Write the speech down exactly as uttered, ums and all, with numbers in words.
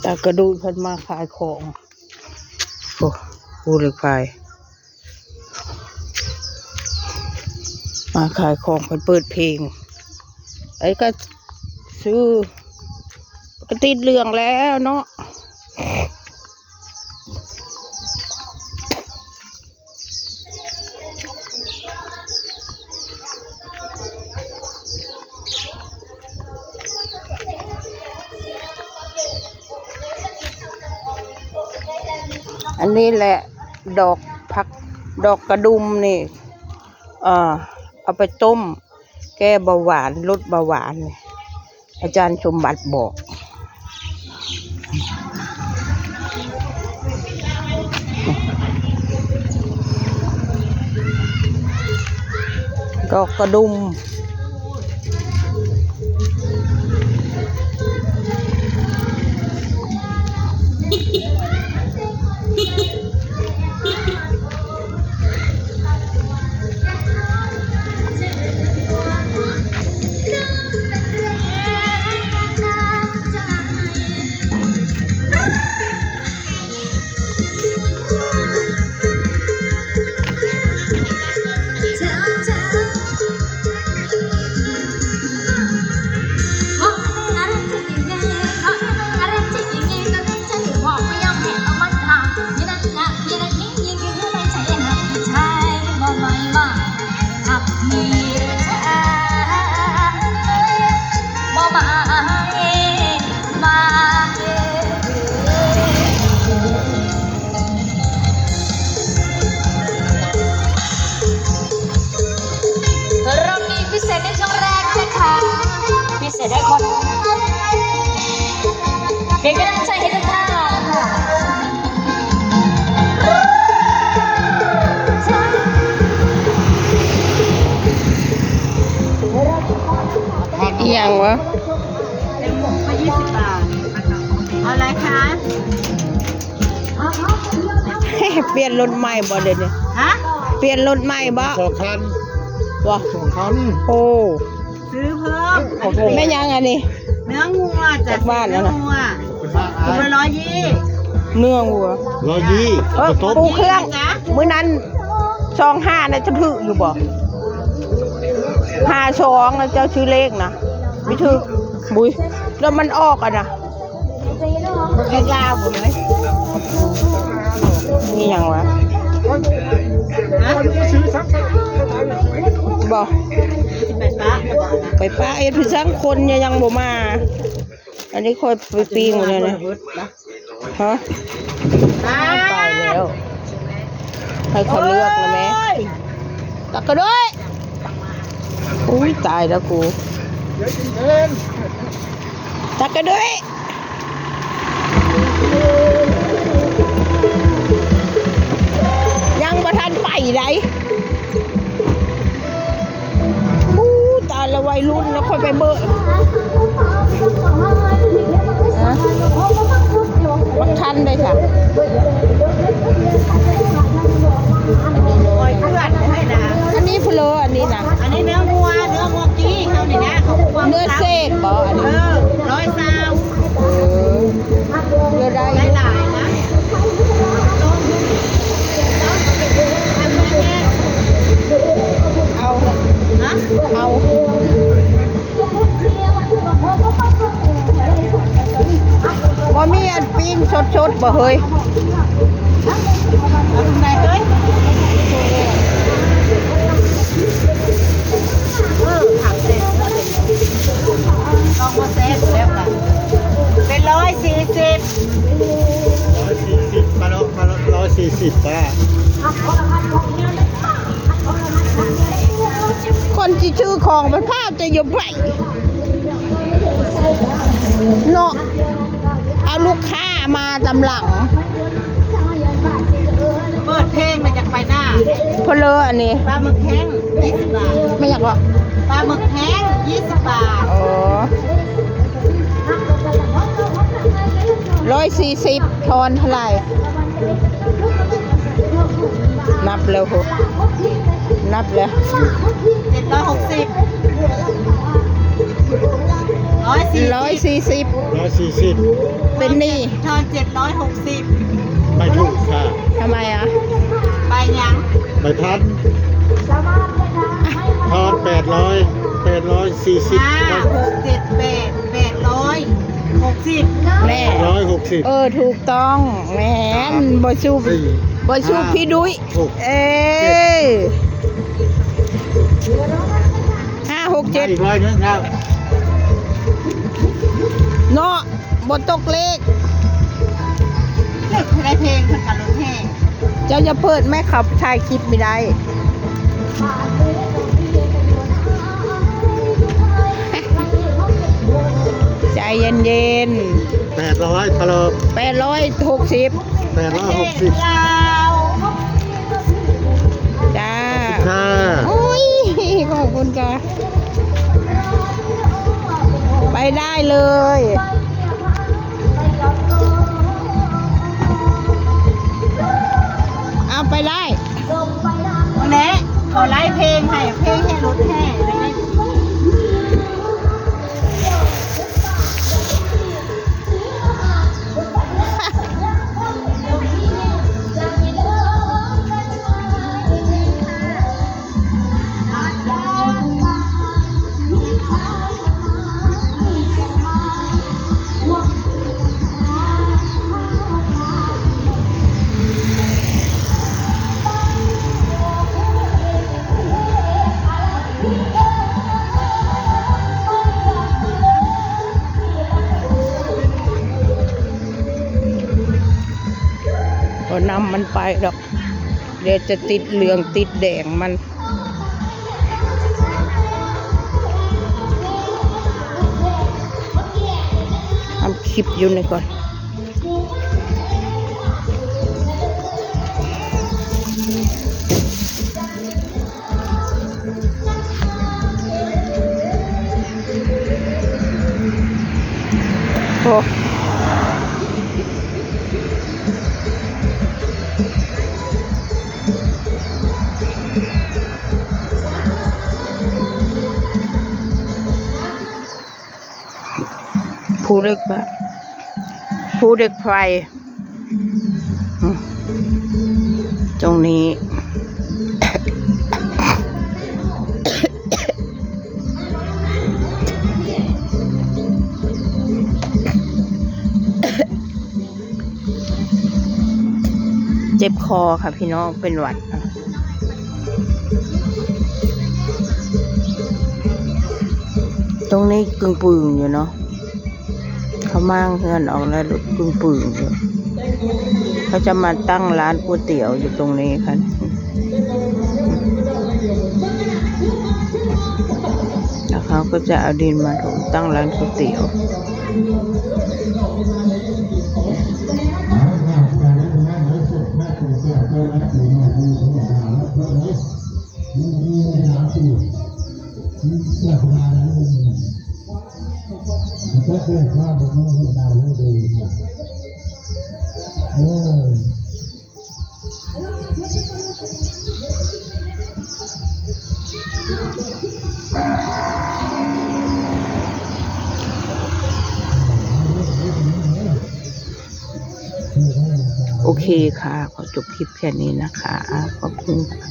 ตากระดูดเพิ่นมาขายของ โอ้ ภูเหล็กไฟ มาขายของเพิ่นเปิดเพลง ไอ้ก็ซื้อ ก็ติดเหลืองแล้วเนาะ อันนี้แหละ ดอกผัก ดอกกระดุมนี่ เอ่อ เอาไปต้ม แก้เบาหวาน ลดเบาหวานนี่ อาจารย์สมบัติบอก ดอกกระดุม รอบนี้พิเศษในช่วงแรกนะคะ พิเศษให้คน เป็นกำลังใจให้ทุกท่านค่ะ อีหยังวะ ยี่สิบบาท เอาอะไรคะ เปลี่ยนรถใหม่บ่เดี๋ยวนี้ ฮะ เปลี่ยนรถใหม่บ่ สองคัน บ่ สองคัน โอ้ ซื้อเพิ่ม แม่นหยังอันนี้ เนื้องัวจ้ะ จากบ้านแล้วนะ เนื้องัว ถุงละร้อยยี่ เนื้อวัว ร้อยยี่ เออ เอาไปต้ม ปูเครื่อง มื้อนั้น สองห้า น่ะจะถืออยู่บ่ ห้าสอง น่ะเจ้าชื่อเลขนะ ไม่ถือ บุย แล้วมันออกอ่ะนะ เฮ็ดลาวบ่เลย นี่หยังวะ ฮะ บ่ ไปปะ ไปปะเอ็ดพี่ช่างคนยังบ่มา อันนี้ค่อยไปปิ้งหมดเลยนะ ฮะ ไปแล้ว ให้เขาเลือกนะแม่ โอ้ย ตักกระด้วย อุ้ย ตายแล้วกู ตักกระด้วย ยังบ่ทันไปได อู้ ตายละวัยรุ่นแล้วค่อยไปเบิ่ง ฮะ บักทันได้ค่ะ ปล่อยเพื่อนให้นะ อันนี้เพลออันนี้นะ อันนี้เนื้อวัว เนื้อวัวกี้เขานี่นะ เขาควง เนื้อเศษบ่อันนี้ เออ ร้อยซาว เออ เลือกได้ ได้หลายนะ เอา ฮะ เอา บ่มีอันปิ้งสดๆบ่เฮ้ย เอาตรงไหนเฮ้ย เออ ผักแซ่บ ลองมาแซ่บแล้วกัน เป็นร้อยสี่สิบ ร้อยสี่สิบ มาลอง มาลอง ร้อยสี่สิบ ป้า คนที่ซื้อของมันพลาดจะยอมไปเนาะ เอาลูกค้ามาตำหลัง เปิดเพลงมาจากไปหน้า เพลออันนี้ ปลาหมึกแห้ง ยี่สิบบาท ไม่อยากหรอก ปลาหมึกแห้ง ยี่สิบบาท อ๋อ ร้อยสี่สิบ ทอนเท่าไหร่ นับแล้วโห นับแล้ว เจ็ดร้อยหกสิบ เอา ร้อยสี่สิบ ร้อยสี่สิบ เป็นหนี้ ทอนเจ็ดร้อยหกสิบ ไม่ถูกค่ะ ทำไมอ่ะ ใบหยัง ใบพันทอนแปดร้อย แปดร้อยสี่สิบ ห้าหกเจ็ดแปดแปดร้อยหกสิบ แม่ร้อยหกสิบ เออ ถูกต้องแหมบ่สู้ สี่ บ่สู้ ห้า พี่ดุ้ย หก เออห้าหกเจ็ด อีกร้อยหนึงครับ เนาะบ่ตกเลข ได้เพลงเพิ่นกับรถแห่ เจ้าจะเปิดไหมครับถ่ายคลิปไม่ได้ ใจเย็นๆ แปดร้อยพะโล แปดร้อยหกสิบ แปดร้อยหกสิบ จ้า ค่ะ โอ้ย ขอบคุณค่ะ ไปได้เลย เอาไปได้ แหละเขาไล่เพลงให้เพลงให้รถแห่เลย ก็นำมันไปดอก เดี๋ยวจะติดเหลืองติดแดงมัน ทำคลิปอยู่นี่ก่อน โอ้ ภูเหล็กไฟ ภูเหล็กไฟ อืม ตรงนี้ เจ็บคอค่ะพี่น้อง เป็นหวัด ตรงนี้กึ่งปืงอยู่เนาะ เขามางเฮือนออกแล้วกึ่งปืงอยู่ เขาจะมาตั้งร้านก๋วยเตี๋ยวอยู่ตรงนี้ค่ะ แล้วเขาก็จะเอาดินมาถมตั้งร้านก๋วยเตี๋ยว โอเคค่ะ ขอจบคลิปแค่นี้นะคะ ขอบคุณค่ะ